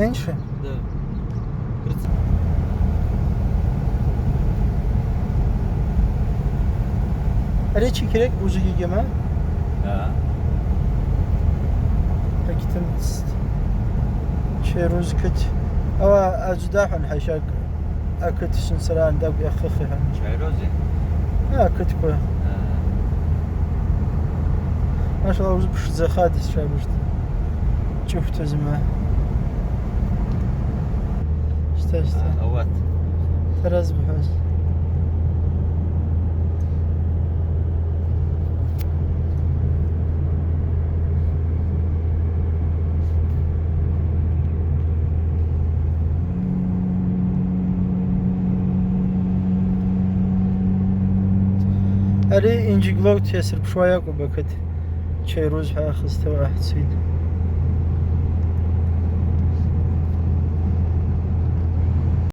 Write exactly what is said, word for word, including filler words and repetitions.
Меньше? Да. Речи керек уже гигема? Да. Какие-то чей рузкет. Ава аджудахун хайшак. Акыт шын сара андагу яххыхы хӏан. Чай розе? А, акытква. А. Машалла, уз пшдзахадис чай бушт. Чуфтузма. Шта, шта. А, ават. Тараз бухаз. Ари Инджиглогт йасырпшуа йакӏву бакыт чай руз хӏва хызтауа ахӏцин.